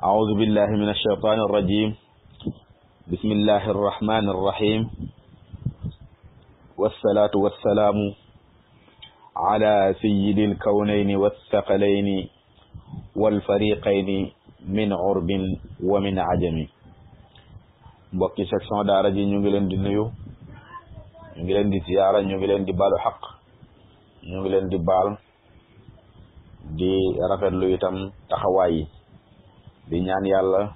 أعوذ بالله من الشيطان الرجيم. بسم الله الرحمن الرحيم، والصلاة والسلام على سيد الكونين والثقلين والفريقين من عرب ومن عجم. mbokki section daara ji ñu ngi leen di nuyu, ñu ngi leen di ziyaara, ñu ngi leen di baalu xaq, ñu ngi leen di baal di rafetlu itam taxawaay yi di ñaan yàlla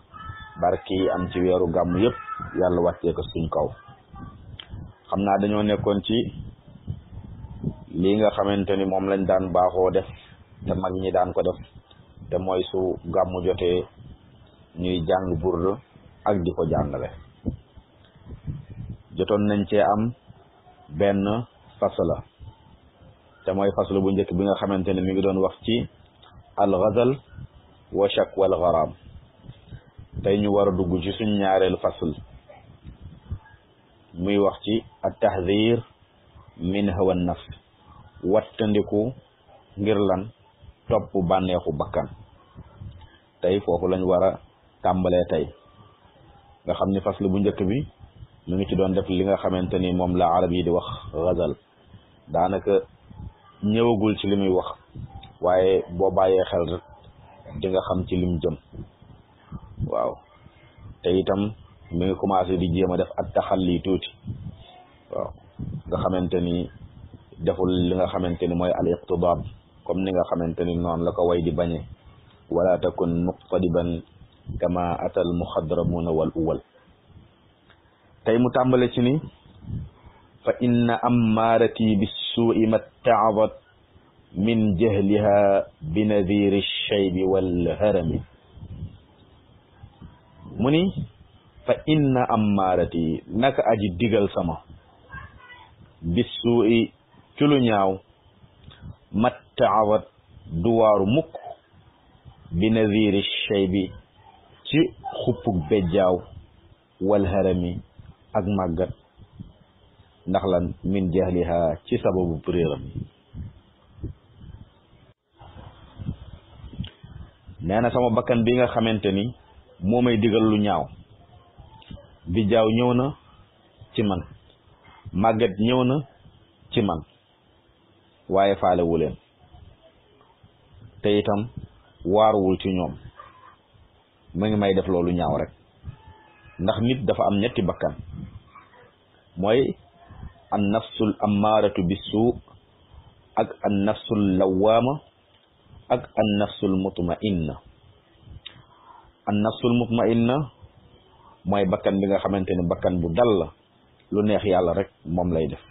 barki am ci weeru gàmm yëpp yàlla wàccee ko suñ kaw. xam naa dañoo nekkoon ci lii nga xamante ni moom lañ daan baaxoo def te mag ñi daan ko def te mooy su gàmmu jotee ñuy jàng burd ak di ko jàngale. jotoon nañ cee am benn fasla te mooy faslu bu njëkk bi nga xamante ne mi ngi doon wax ci al ghazal wa shakwa al gharam. tey ñu war a dugg ci suñ ñaareelu fasl muy wax ci at tahdhir min hawa nafs, wattandiku ngir lan topp bànneexu bakkan. tey foofu lañ war a tàmbalee tey nga xam ni fasl bu njëkk bi ñu ngi ci doon def li nga xamante ni moom la arab yi di wax ghazal. daanaka ñëwagul ci li muy wax waaye boo bàyyee xel rek di nga xam ci lim jëm. waaw te itam mi ngi commencé di jéem a def at taxalli tuuti. waaw nga xamante ni deful li nga xamante ni mooy al iqtidaab comme ni nga xamante ni noonu la ko way di bañe wala takun muqtadiban kama atal muxadramuna wal uwal. tey mu tàmbale ci ni fa inna ammaarati bissuui mattaadat min jahliha bi nadiri shaybi wal harami. mu ni fa inna ammaarati naka aji digal sama bissuui ci lu ñaaw mattaadat duwaaru mukk bi nadiri shaybi ci xuppug bejjaaw wal harami ak màggat ndax lan min jahliha ci sababu réeram. nee na sama bakkan bi nga xamante ni moo may digal lu ñaaw, bi jaaw ñëw na ci man, màggat ñëw na ci man, waaye faalewu leen te itam waaruwul ci ñoom, mu ngi may def loolu ñaaw rek. ndax nit dafa am ñetti bakkan, mooy an nafsul ammaaratu bisu ak an nafsul lawaama ak an nafsul mutmainna. an nafsul mutmainna mooy bakkan bi nga xamante ni bakkan bu dal la, lu neex yàlla rek moom lay def.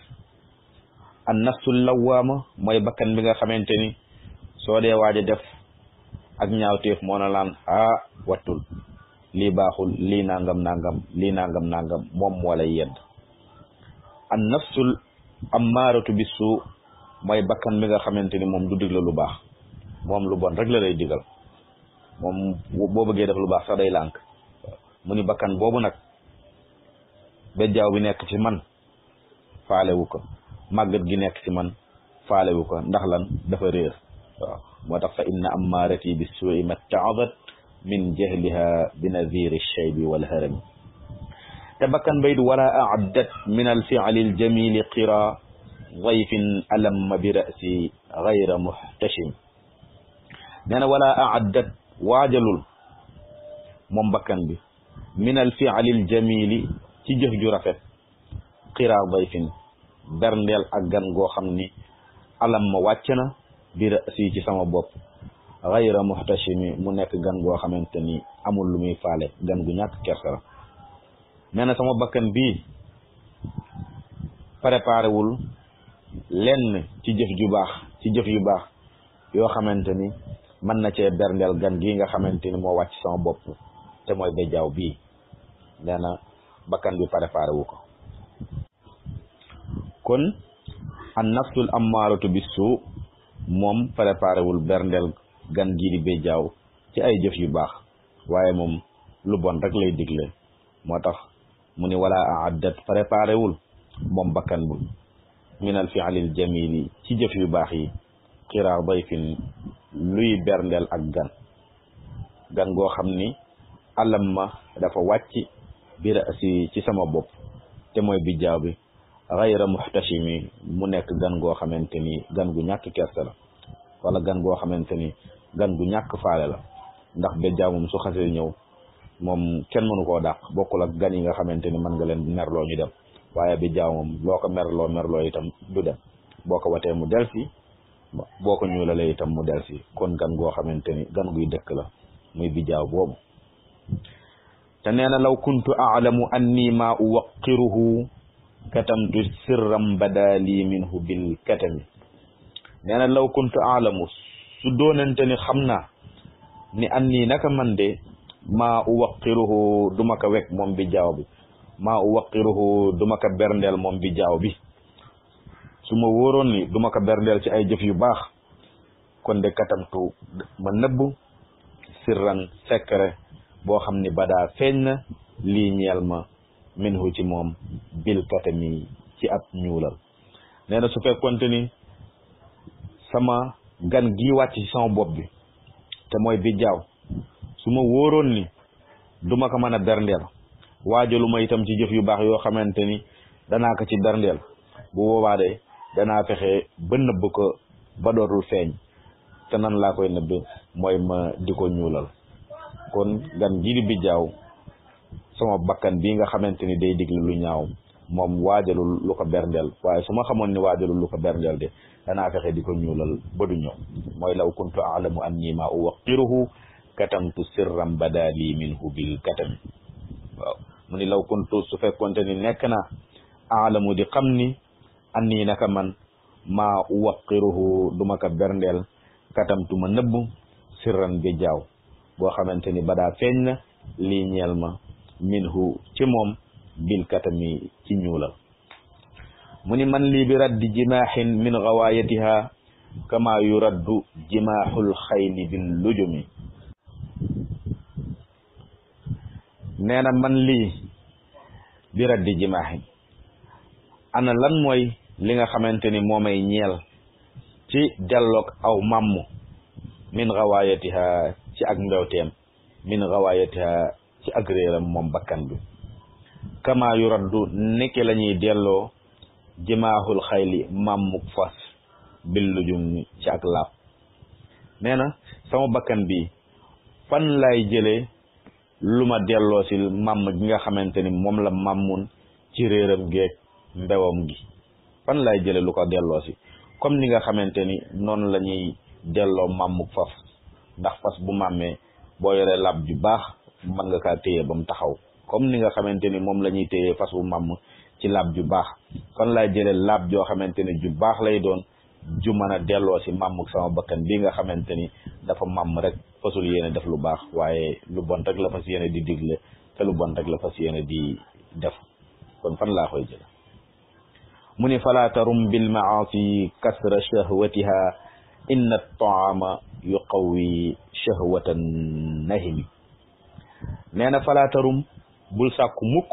an nafsul lawaama mooy bakkan bi nga xamante ni soo dee waaj a def ak ñaawteef moo na laan wattul, lii baaxul, lii nangam nangam, lii nangam nangam, moom moo lay yedd. an nafsul ammaaratu bisu mooy bakkan bi nga xamante ni moom du digle lu baax, moom lu bon rek la lay digal. moom boo bëggee def lu baax sax day lànk. mu ni bakkan boobu nag bejjaaw bi nekk ci man faalewu ko, màggat gi nekk ci man faalewu ko, ndax lan dafa réer. waaw moo tax fa inna ammaarati bisuu'i matta'adat min jahliha bi nadhiri shaybi wal harami. te bakkan bayit wala a'addat min al fi'li al jamili qira dayfin alamma bi ra'si ghayra muhtashim. nee na wala a'addat waajalul moom bakkan bi min al fi'li al jamili ci jëf ju rafet qira dayfin berndeel ak gan goo xam ni alamma wàcc na bi ra'si ci sama bopp ghayra muhtashimi mu nekk gan goo xamante ni amul lu muy faale, gan gu ñàkk kersa la. nee na sama bakkan bii préparé wul lenn ci jëf ju baax, ci jëf yu baax yoo xamante ni mën na cee berndeel gan gi nga xamante ni moo wàcc sama bopp te mooy bejjaaw bii. nee na bakkan bi préparé wu ko. kon an nafsul ammaaratu bisu moom préparé wul berndeel gan gii di bejjaaw ci ay jëf yu baax, waaye moom lu bon rek lay digle. moo tax mu ni wala a'addat préparé wul moom bakkan bu min al fi'lil jamili ci jëf yu baax yi xiraa dayfin luy berndeel ak gan goo xam ni alam ma dafa wàcc bi rasi ci sama bopp te mooy bijjaaw bi xayra muhtashimi mu nekk gan goo xamante ni gan gu ñàkk kersa la wala gan goo xamante ni gan gu ñàkk faale la ndax bijjaaw moom su xasee ñëw moom kenn mënu koo dàq bokkul ak gan yi nga xamante ni mën nga leen merloo ñu dem waaye bijjaaw moom loo ko merloo itam du dem boo ko watee mu delsi boo ko ñuulalee itam mu delsi kon gan goo xamante ni gan guy dëkk la muy bijjaaw boobu te nee na law kuntu aalamu anni ma uwaqiruhu katamtu sirram badali minhu bil katami nee na law kuntu aalamu su doonante ni xam naa ni anni naka man de ma uwaqiruhu duma ko wekk moom bijjaaw bi ma uwaqiruhu duma ko berndeel moom bijjaaw bi su ma wóoroon ni duma ko berndeel ci ay jëf yu baax kon de katamtu ma nëbb sirran secret boo xam ni badaa feeñ na lii ñeel ma minhu ci moom bil katami ci ab ñuulal nee na su fekkonte ni sama gan gi wàcc ci sama bopp bi te mooy bijjaaw su ma wóoroon ni duma ko mën a berndeel waajalu ma itam ci jëf yu baax yoo xamante ni danaa ko ci berndeel bu boobaa de danaa fexe ba nëbb ko ba dootul feeñ te nan laa koy nëbb mooy ma di ko ñuulal kon gan gii di bijjaaw sama bakkan bii nga xamante ni day digle lu ñaaw moom waajalul lu ko berndeel waaye su ma xamoon ni waajalul lu ko berndeel de danaa fexe di ko ñuulal ba du ñëw mooy law kuntu aalamu anni ma uwaqiruhu katamtu sirram badali minhu bil katami waaw mu ni law kuntu su fekkonte ni nekk na aalamu di xam ni anni naka man ma uwaqiruhu duma ko berndeel katamtu ma nëbb sirran bijjaaw boo xamante ni badaa feeñ na lii ñeel ma minhu ci moom bil katami ci ñuulal mu ni man lii bi raddi jimaahin min gawaayatiha kama yuraddu jimaahul xayli bil lujumi nee na man lii bi raddi jimaahin ana lan mooy li nga xamante ni moo may ñeel ci delloog aw màmm min gawaayatiha ci ak mbewteem min gawaayatiha ci ak réeram moom bakkan bi kama yu raddu nekk la ñuy delloo jimaahul xayli màmmuk fas bil lujum ci ak laab nee na sama bakkan bi fan lay jëlee lu ma delloo si màmm gi nga xamante ni moom la màmmun ci réeram geeg mbewam gi fan lay jëlee lu ko delloo si comme ni nga xamante ni noonu la ñuy delloo màmmuk fas ndax fas bu màmmee boo yoree laab ju baax mën nga kaa téye ba mu taxaw comme ni nga xamante ni moom la ñuy téye fas bu màmm ci laab ju baax fan laay jëlee laab joo xamante ni ju baax lay doon ju mën a delloo si màmmuk sama bakkan bi nga xamante ni dafa màmm rek fasul yéene def lu baax waaye lu bon rek la fas yéene di digle te lu bon rek la fas yéene di def kon fan laa koy jële mu ni falaa tarum bil maasi kasra shahwatiha inna taama yuqawi shahwatan nahimi nee na falaa tarum bul sàkku mukk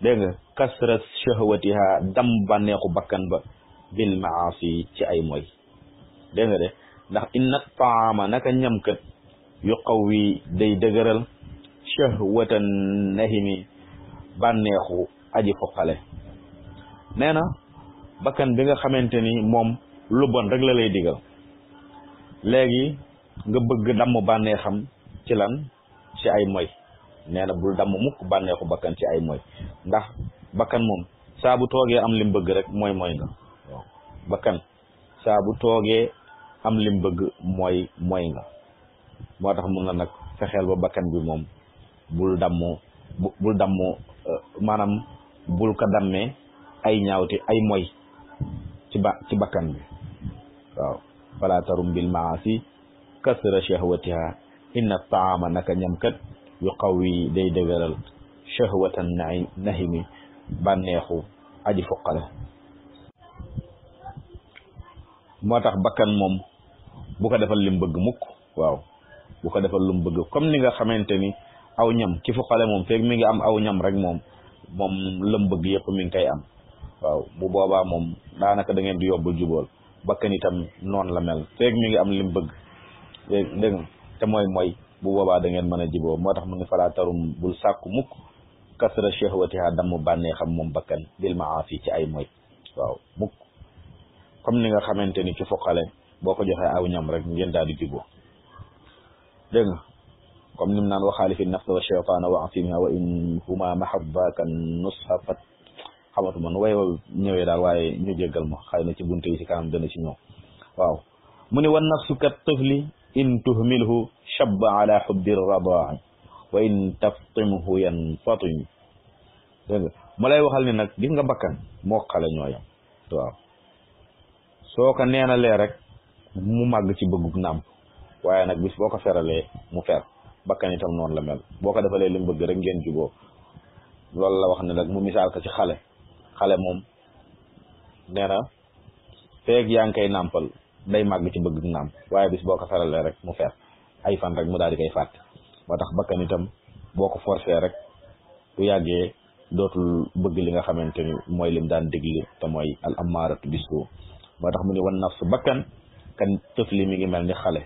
dégg nga kasra shahwatiha dam bànneexu bakkan ba bil maasi ci ay moy dégg nga de ndax inna taama naka ñamkat yuqawi day dëgëral shahwatan nahimi bànneexu aji foqale nee na bakkan bi nga xamante ni moom lu bon rek la lay digal léegi nga bëgg damm bànneexam ci lan ci ay moy nee na bul damm mukk bànneexu bakkan ci ay moy ndax bakkan moom saa bu toogee am lim bëgg rek mooy nga waaw bakkan saa bu toogee am lim bëgg mooy nga moo tax mun na nag fexeel ba bakkan bi moom bul damm maanaam bul ko dammee ay ñaawti ay moy ci bakkan bi waaw fala tarum bil maasi kasra shahwatiha inna taama naka ñamkat yu qawi day dëgëral shahwatan nahimi bànneexu aji foqale moo tax bakkan moom bu ko defal lim bëgg mukk waaw bu ko defal lum bëgg comme ni nga xamante ni aw ñam ki foqale moom feeg mi ngi am aw ñam rek moom lam bëgg yëpp mi ngi koy am waaw bu boobaa moom daanaka da ngeen di yóbbul jubóol bakkan itam noonu la mel feeg mi ngi am lim bëgg dégg nga te mooy bu boobaa da ngeen mën a jiboo moo tax mu ne falaa tarum bul sàkku mukk kasra shahwatiha damm bànnee xam moom bakkan bil maasi ci ay moy waaw mukk comme ni nga xamante ni ci foqale boo ko joxee aw ñam rek ngeen daal di jiboo dégg nga comme nim naan waxaalifi nafsa wa shaytaana wa asimiha wa in huma mahabbaka nusha fat xamatuma nu way wa ñëwee daal waaye ñu jéggal ma xëy na ci bunte yi ci kanam dana ci ñëw waaw mu ni wan nafsu kat tifli in tuhmilhu shabba ala hubbi radaa'i wa in taftimhu yanfatim dégg nga mu lay waxal ni nag gis nga bakkan moo xale ñooyam waaw soo ko neenalee rek mu màgg ci bëggug nàmp waaye nag bis boo ko feralee mu fer bakkan itam noonu la mel boo ko defalee li mu bëgg rek ngeen juboo loolu la wax ne nag mu misaal ko ci xale moom nee na feeg yaa ngi koy nàmpal day màgg ci bëggug nàmp waaye bis boo ko feralee rek mu fer ay fan rek mu daal di koy fàtte moo tax bakkan itam boo ko forcé rek bu yàggee dootul bëgg li nga xamante ni mooy lim daan dégli te mooy al amaaratu bisu moo tax mu ni wan nafsu bakkan kan tëfli mi ngi mel ni xale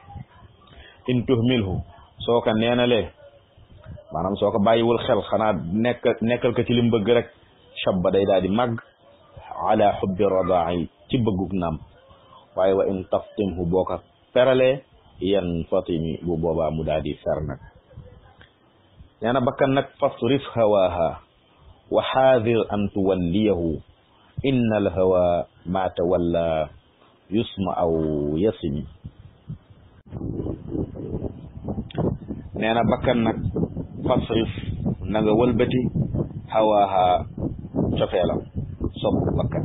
in tuhmilhu soo ko neenalee maanaam soo ko bàyyiwul xel xanaa nekkal ko ci lim bëgg rek shabba day daal di màgg ala xubbi radaa'i ci bëggug nàmp waaye wa in taftimhu boo ko feralee yan fatimi bu boobaa mu daal di fer nag nee na bakkan nag fasrif hawaaha wa xaadir an tuwalliyahu inna al hawa ma tawalla yusma aw yasimi nee na bakkan nag fasrif na nga wëlbati hawaaha cofeelam sopp bakkan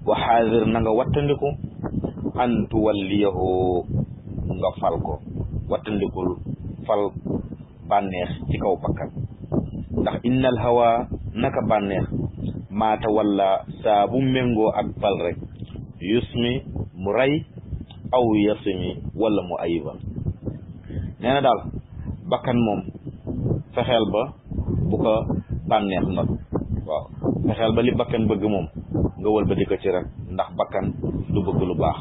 wa xaadir na nga wattandiku an tuwalliyahu nga fal ko wattandikul fal bànneex ci kaw bakkan ndax innal hawa naka bànneex maata walla saa bu méngoo ak fal rek yusmi mu rey aw yasimi wala mu ayiba nee na daal bakkan moom fexeel ba bu ko bànneex nag waaw fexeel ba li bakkan bëgg moom nga wëlbati ko ci rek ndax bakkan du bëgg lu baax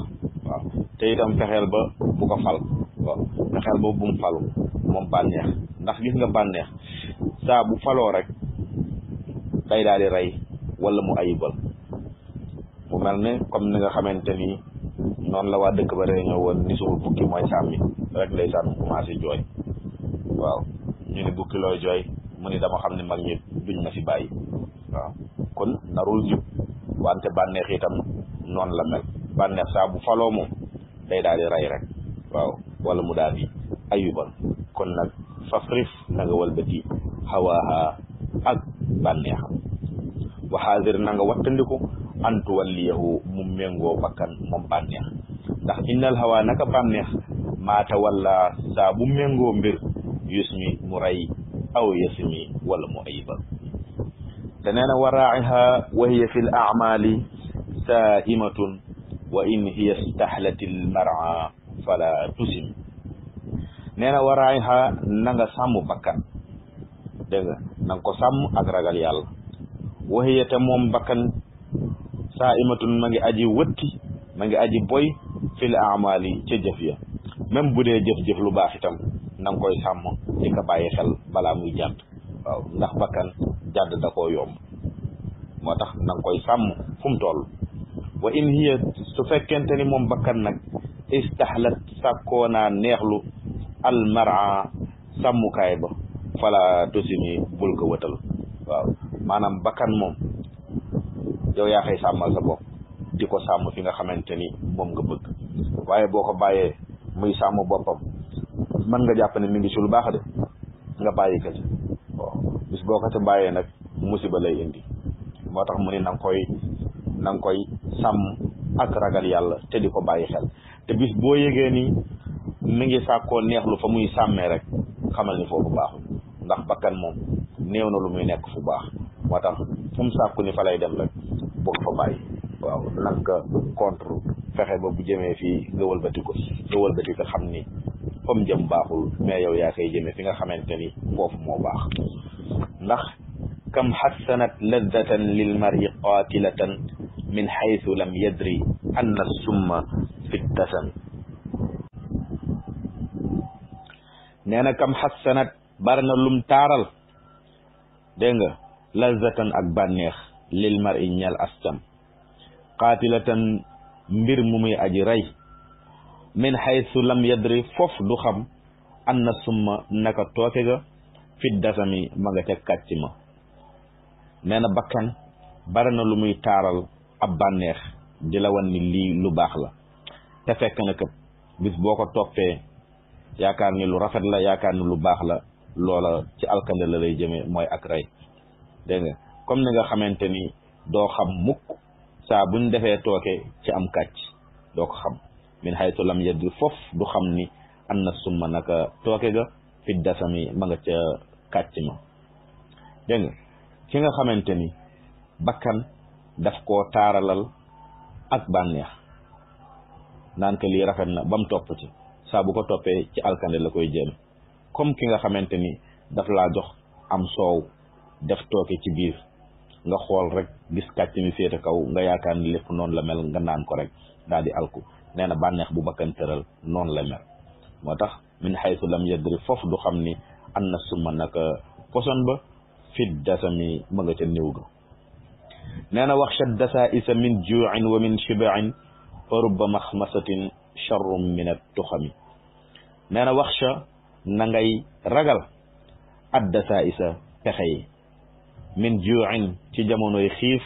waaw te itam fexeel ba bu ko fal waaw fexeel ba bum falu moom bànneex ndax gis nga bànneex saa bu faloo rek day daal di rey wala mu ayibal mu mel ne comme ni nga xamante ni noonu la waa dëkk ba réñoo woon ni suba bukki mooy sàmmi rek ndeysaan mu commencé jooy waaw ñu ne bukki looy jooy mu ni dama xam ne mag ñi duñ ma si bàyyi waaw kon narul jub wante bànneex itam noonu la mel bànneex saa bu faloo moom day daal di rey rek waaw wala mu daal di ayubal kon nag fasrif na nga walbati hawaaha ak bànneexam wa xaadir na nga wattandiku an tuwalliyahu mu méngoo bakkan moom bànneex ndax innal hawa naka bànneex maata walla saa bu méngoo mbir yusmi mu rey aw yasmi wala mu ayibal te nee na wa raa'iha wa hiya fi l a'maali saa'imatun wa in hiya stahlati l mar'a fala tusim nee na wa raa'iha na nga sàmm bakkan dégg nga na nga ko sàmm ak ragal yàlla wa hiya te moom bakkan saa'imatun ma ngi aji wëtti ma ngi aji boy fi l a'maali ca jëf ya même bu dee jëf-jëf lu baax itam na nga koy sàmm di ko bàyyi xel balaa muy jàdd waaw ndax bakkan jàdd da koo yomb moo tax na nga koy sàmm fu mu toll wa in hiya su fekkente ni moom bakkan nag istahlat sàkkoonaa neexlu almara sàmmukaay ba fala tosini bul ko wëtal waaw maanaam bakkan moom yow yaa xëy sàmmal sa bopp di ko sàmm fi nga xamante ni moom nga bëgg waaye boo ko bàyyee muy sàmm boppam mën nga jàpp ne mi ngi ci lu baax de nga bàyyi ko ci waaw bis boo ko ci bàyyee nag musiba lay indi moo tax mu ne na nga koy sàmm ak ragal yàlla te di ko bàyyi xel te bis boo yëgee ni mi ngi sàkkoo neexlu fa muy sàmmee rek xamal ni foofu baaxul ndax bakkan moom néew na lu muy nekk fu baax moo tax fu mu sàkku ni fa lay dem rek boo ko fa bàyyi waaw nag nga contre fexe ba bu jëmee fii nga wëlbati ko xam ni fa mu jëm baaxul mais yow yaa koy jëmee fi nga xamante ni foofu moo baax ndax kam xassanat laddatan lil mar'i qatilatan min xaytu lam yadri anna summa fi tasam nee na kam xassanat bari na lum taaral dégg nga lazatan ak bànneex lil mar i ñel astam qaatilatan mbir mu muy aji rey min xaysu lam yadri foofu du xam anna summa naka tooke ga fit dasami ma nga ca kàcc ma nee na bakkan bari na lu muy taaral ab bànneex di la wan ni lii lu baax la te fekk na kat bis boo ko toppee yaakaar ni lu rafet la yaakaar ni lu baax la loola ci alkande la lay jëmee mooy ak rey dégg nga comme ni nga xamante ni doo xam mukk saa buñ defee tooke ci am kàcc doo ko xam min haytu lam yadri foofu du xam ni an na summa naka tooke ga fit dasami ma nga ca kàcc ma dégg nga ki nga xamante ni bakkan daf koo taaralal ak bànneex naan ko lii rafet na ba mu topp ci saa bu ko toppee ci alkande la koy jëme comme ki nga xamante ni daf laa jox am soow def tooke ci biir nga xool rek gis kàcc mi féete kaw nga yaakaar ni lépp noonu la mel nga naan ko rek daal di alku nee na bànneex bu bakkan tëral noonu la mel moo tax min haythu lam yadri foofu du xam ni an na summa naka poson ba fit dasami ma nga ca néew ga nee na waxsha dasa isa min juuin wa min shibain fa rubba maxmasatin charrum min at tuxami nee na waxsha na ngay ragal ad dasa isa pexe yi min juuin ci jamonoy xiif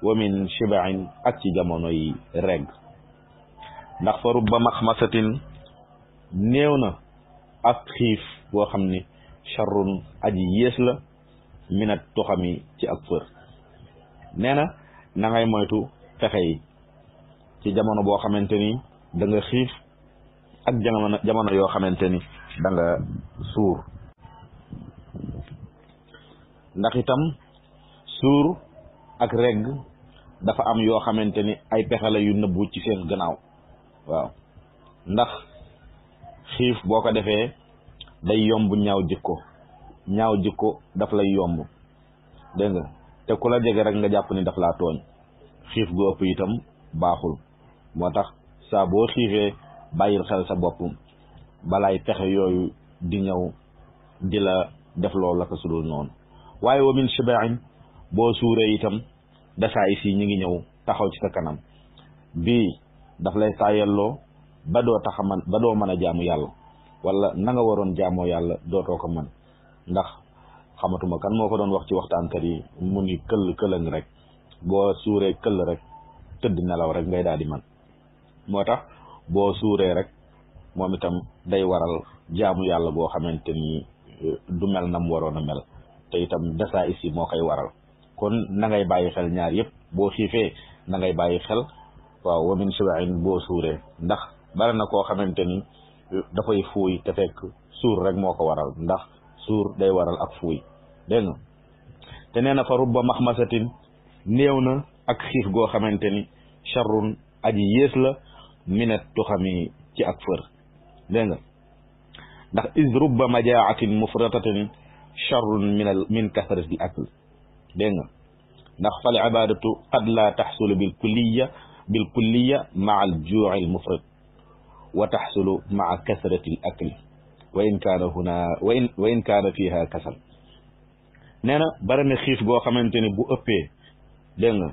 wa min shibain ak ci jamonoy regg ndax fa rubba maxmasatin néew na ak xiif boo xam ni charrun aji yées la minat tuxami ci ak fër nee na ngay moytu fexe yi ci jamono boo xamante ni da nga xiif ak jamono yoo xamante ni da nga suur ndax itam suur ak regg dafa am yoo xamante ni ay pexe la yu nëbbu ci seen gannaaw waaw ndax xiif boo ko defee day yomb ñaaw jikko daf lay yomb dégg nga te ku la jege rek nga jàpp ni daf laa tooñ xiif gu ëpp itam baaxul moo tax saa boo xiifee bàyyil xel sa bopp balaay pexe yooyu di ñëw di la def loolu la ko sudul noonu waaye wa min shibain boo suuree itam dasaay si ñi ngi ñëw taxaw ci sa kanam bii daf lay taayelloo ba doo mën a jaamu yàlla wala na nga waroon jaamoo yàlla dootoo ko mën ndax xamatuma kan moo ko doon wax ci waxtaankat yi mu ni këll rek boo suuree këll rek tëdd nelaw rek ngay daal di man moo tax boo suuree rek moom itam day waral jaamu yàlla boo xamante ni du mel nam waroon a mel te itam dasaa isi moo koy waral kon na ngay bàyyi xel ñaar yëpp boo xiifee na ngay bàyyi xel waaw wa min shibain boo suuree ndax bari na koo xamante ni dafay fuuy te fekk suur rek moo ko waral ndax suur day waral ak fuuy dégg nga te nee na fa rubba maxmasatin néew na ak xiif goo xamante ni charrun aji yées la minat tuxami ci ak fër dégg nga ndax is rubba majaatin mufratatin charrun min kasratil akl dégg nga ndax fal ibadatu qad la taxsulu bil kulliya maa al juuci al mufrat wa taxsulu maa kasrati al akli wa in kaana fiha kasal nee na bari na xiif goo xamante ni bu ëppee dégg nga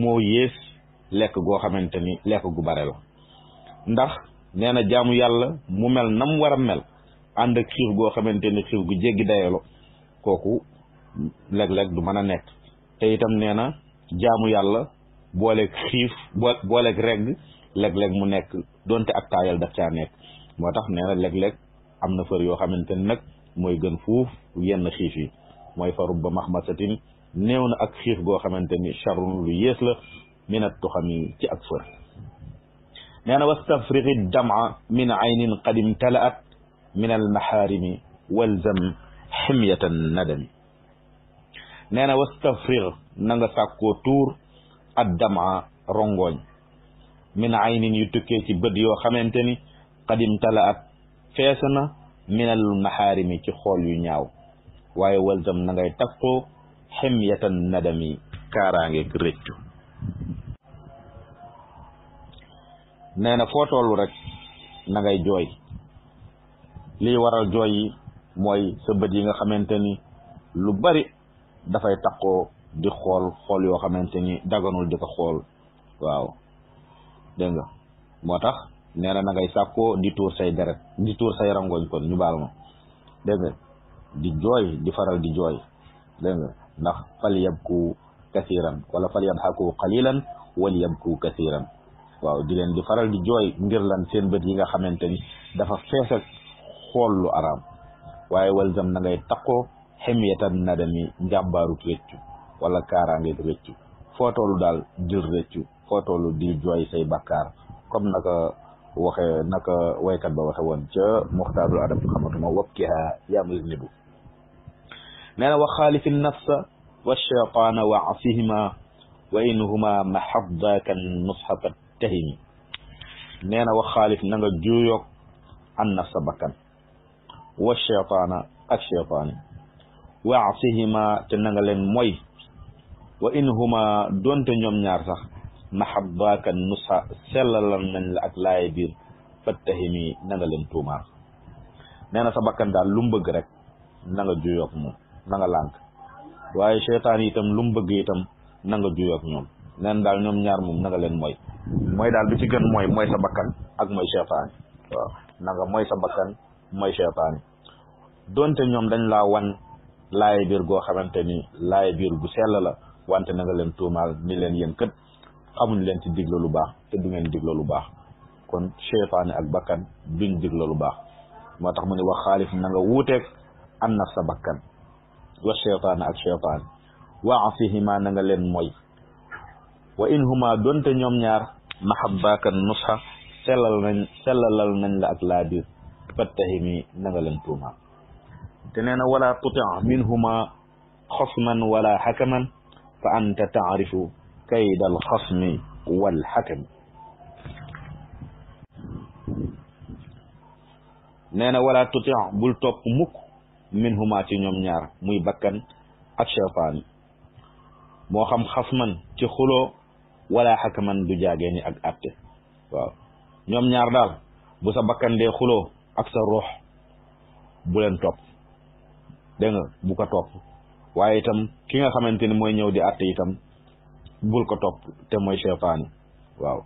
moo yées lekk goo xamante ni lekk gu bare la ndax nee na jaamu yàlla mu mel nam war a mel ànd ak xiif goo xamante ni xiif gu jéggi dayalo kooku léeg-léeg du mën a nekk te itam nee na jaamu yàlla booleeg xiif booleeg regg léeg-léeg mu nekk donte ak taayal daf caa nekk moo tax nee na léeg-léeg am na fër yoo xamante ni nag mooy gën fuuf yenn xiif yi mooy fa rubba maxmasatin néew na ak xiif goo xamante ni charrun lu yées la minat tuxami ci ak fër nee na wastafrigi dama min aynin qad imtalaat min almaxaarimi walzam ximyatan nadami nee na wastafrig na nga sàkkoo tuur ad dama rongoñ min aynin yu tukkee ci bët yoo xamante ni qad imtalaat fees na min almaxaarimi ci xool yu ñaaw waaye walzam na ngay takkoo ximyatan nadami kaaraangeeg rëccu nee na foo toll rek na ngay jooy lii waral jooy yi mooy sa bët yi nga xamante ni lu bari dafay taqoo di xool yoo xamante ni daganul di ko xool waaw dégg nga moo tax nee na ngay sàkkoo di tuur say deret di tuur say rangoñ kon ñu baal ma dégg nga di jooy di faral di jooy dégg nga ndax fal yabku kasiran wala fal yadhaku qalilan wal yabku kasiran waaw di leen di faral di jooy ngir lan seen bët yi nga xamante ni dafa fees ak xool lu araam waaye walzam na ngay taqoo xemiyatan nadami njàmbaarut réccu wala kaaraange réccu foo toolu daal jël réccu foo toolu di jooy say bakkaar comme naka waykat ba waxe woon ca muxtaarul adab xamatuma wabkiha yaa muznibu nee na wa xaalifi nafsa wa cheytaana wa asihima wa inhuma mahaddaaka nusxa fattahimi nee na wa xaalif na nga juuyoog an nafsa bakkan wa cheytaana ak cheytaani wa asihima te na nga leen moy wa inhuma doonte ñoom ñaar sax mahaddaaka nusxa sellalal nañ la ak laaye biir fattahimi na nga leen tuumaal nee na sa bakkan daal lu mu bëgg rek na nga juuyoog moom na nga lànk waaye cheytaan itam lu mu bëgg itam na nga juuyoog ñoom neen daal ñoom ñaar moom na nga leen mooy daal bi ci gën mooy sa bakkan ak mooy cheytaan waaw na nga mooy sa bakkan mooy cheytaan donte ñoom dañ laa wan laaye biir goo xamante ni laaye biir gu sell la wante na nga leen tuumaal ni leen yéen kët xamuñ leen ci diglo lu baax te du ngeen diglo lu baax kon cheytaan ak bakkan duñ diglo lu baax moo tax mu ne wax xaalif na nga wuuteeg an naf sa bakkan wa cheytaan ak cheytaan wa asihima na nga leen mooy wa in huma donte ñoom ñaar mahabbaaka nusxa sellalal nañ la ak laa biir fattahimi na nga leen tuumaal te nee na wala tuti minhuma xasman wala xakaman fa anta taarifu kayda al xasmi wal xakami nee na wala tuti bul topp mukk minhuma ci ñoom ñaar muy bakkan ak cheytaan moo xam xasman ci xuloo wala xakaman du jaagee ni ak atte waaw ñoom ñaar daal bu sa bakkan dee xuloo ak sa ruux bu leen topp dégg nga bu ko topp waaye itam ki nga xamante ni mooy ñëw di atte itam bul ko topp te mooy cheytaan waaw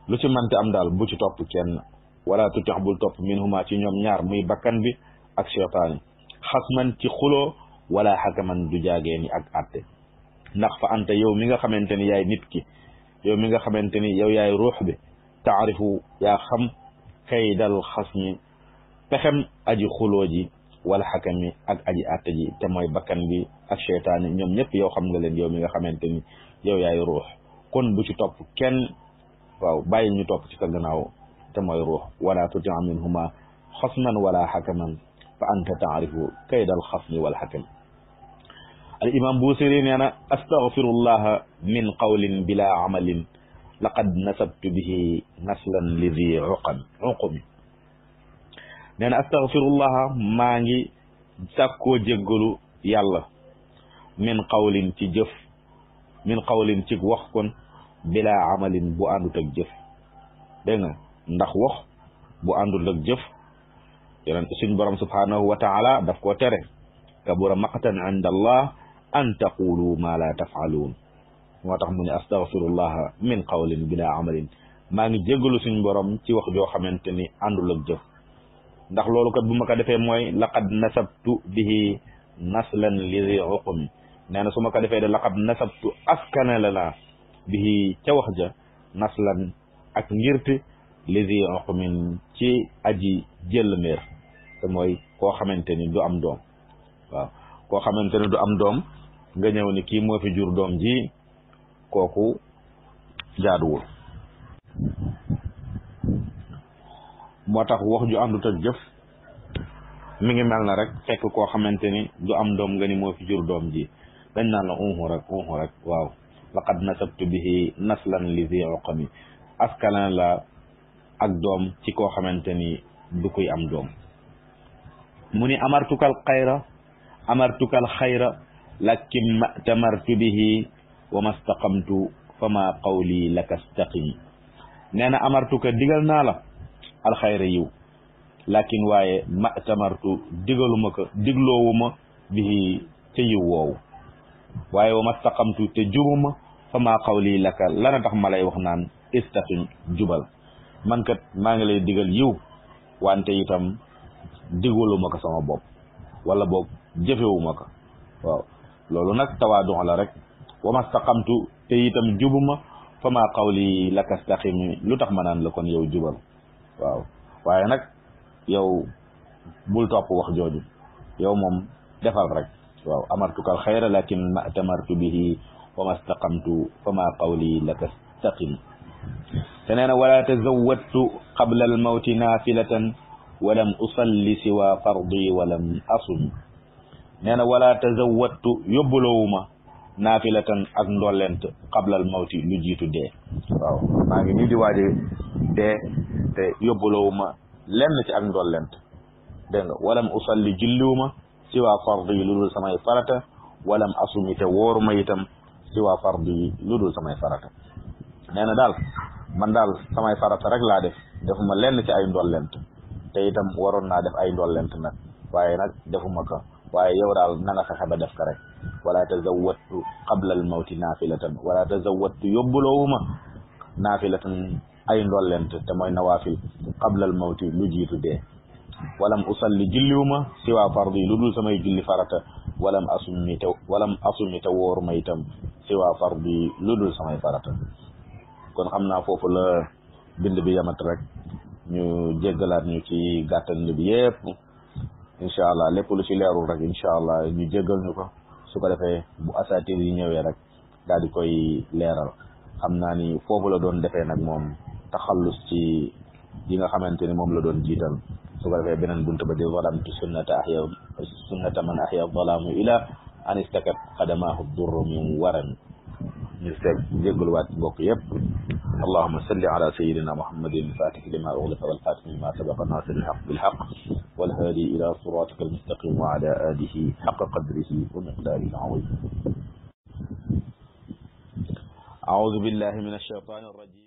lu ci mënti am daal bu ci topp kenn wala tutix bul topp minhuma ci ñoom ñaar muy bakkan bi ak cheytaan xasman ci xuloo wala xakaman du jaagee ni ak atte ndax fa anta yow mi nga xamante ni yaay nit ki yow mi nga xamante ni yow yaay ruux bi taarifu yaa xam kaydal xasmi pexem aji xuloo ji wala xakami ak aji atte ji te mooy bakkan bi ak cheytaan ñoom ñëpp yow xam nga leen yow mi nga xamante ni yow yaay ruux kon bu ci topp kenn waaw bàyyi ñu topp ci sa gannaaw te mooy ruux wala tuti minhuma xasman wala xakaman fa anta taarifu kaydal xasmi wal xakam al imam Busiri nee na astaghfirullah min qawlin bila amalin laqad nasabtu bihi naslan li di uqumi nee na astaghfirullah maa ngi sàkkoo jéggalu yàlla min qawlin ci jëf min qawlin ci wax kon bila amalin bu àndut ak jëf dégg nga ndax wax bu àndut ak jëf yonent suñ borom subhanahu wa taala daf koo tere kabura maqtan inda allah an taqulu ma la tafaaluun moo tax mu ne astaghfirullah min qawlin bila amalin maa ngi jéggalu suñ borom ci wax joo xamante ni àndul ak jëf ndax loolu kat bu ma ko defee mooy laqad nasabtu bihi naslan li zi uqmi nee na su ma ko defee de laqad nasabtu askanale naa bihi ca wax ja naslan ak ngirti li zi uqmin ci aji jël meer te mooy koo xamante ni du am doom waaw koo xamante ni du am doom nga ñëw ni kii moo fi jur doom ji kooku jaaduwul moo tax wax ju àndut ak jëf mi ngi mel na rek fekk koo xamante ni du am doom nga ni moo fi jur doom ji dañ naan la unhu rek waaw laqad nasabtu bihi naslan li zi uqami askana la ak doom ci koo xamante ni du koy am doom mu ni amartukal xayra lakin ma tamartu bihi wa mastaqamtu fama qawli laka staqimi nee na amartuka digal naa la alxayra yiw lakin waaye ma tamartu digaluma ko digloowuma bihi te yiw woowu waaye wa mastaqamtu te jubuma fa maa qawli laka lana tax ma lay wax naan istaqim jubal man kat maa ngi lay digal yiw wante itam digaluma ko sama bopp wala boog jëfewuma ko waaw loolu nag tawaadu la rek wa mastaqamtu te itam jubuma fa maa qawli laka istaqim lu tax ma naan la kon yow jubal waaw waaye nag yow bul topp wax jooju yow moom defal rek waaw amartukal xayra lakin ma tamartu bihi wa mastaqamtu fa maa qawli laka istaqim te nee na wala tazawwadtu qabla al mawti naafilatan walam usalli siwa fardi walam asum nee na wala tazawwadtu yóbbulowuma naafilatan ak ndollent qabla al mawti lu jiitu dee waaw maa ngi nii di waaje dee te yóbbulowuma lenn ci ak ndollent dégg nga walam usalli julliwuma siwa fardi lu dul samay farata walam asumi te wóoruma itam siwa fardi lu dul samay farata nee na daal man daal samay farata rek laa defuma lenn ci ay ndollent te itam waroon naa def ay ndollent nag waaye nag defuma ko waaye yow daal na nga fexe ba def ko rek wala tazawwadtu qabla al mawti naafilatan wala tazawwadtu yóbbulowuma naafilatan ay ndollent te mooy nawaafil qabla al mawti lu jiitu dee walam usalli julliwuma siwa fardi lu dul samay julli farata walam asumi te wóoruma itam siwa fardi lu dul samay farata kon xam naa foofu la bind bi yamat rek ñu jéggalaat ñu ci gàttal bi yépp incha allah lépp lu ci leerul rek incha allah ñu jéggal ñu ko su ko defee bu asatir yi ñëwee rek daal di koy leeral xam naa ni foofu la doon defee nag moom taxallus ci yi nga xamante ni moom la doon jiital su ko defee beneen bunt ba di zalamtu sunnata man ahya zalaamu ila an istakat qadamaahu durru min waran ñu seeg jéggaluwaat mbokk yépp اللهم صل على سيدنا محمد الفاتح لما أغلق والخاتم لما سبق ناصر الحق بالحق والهادي إلى صراطك المستقيم وعلى آله حق قدره ومقداره العظيم أعوذ بالله من الشيطان الرجيم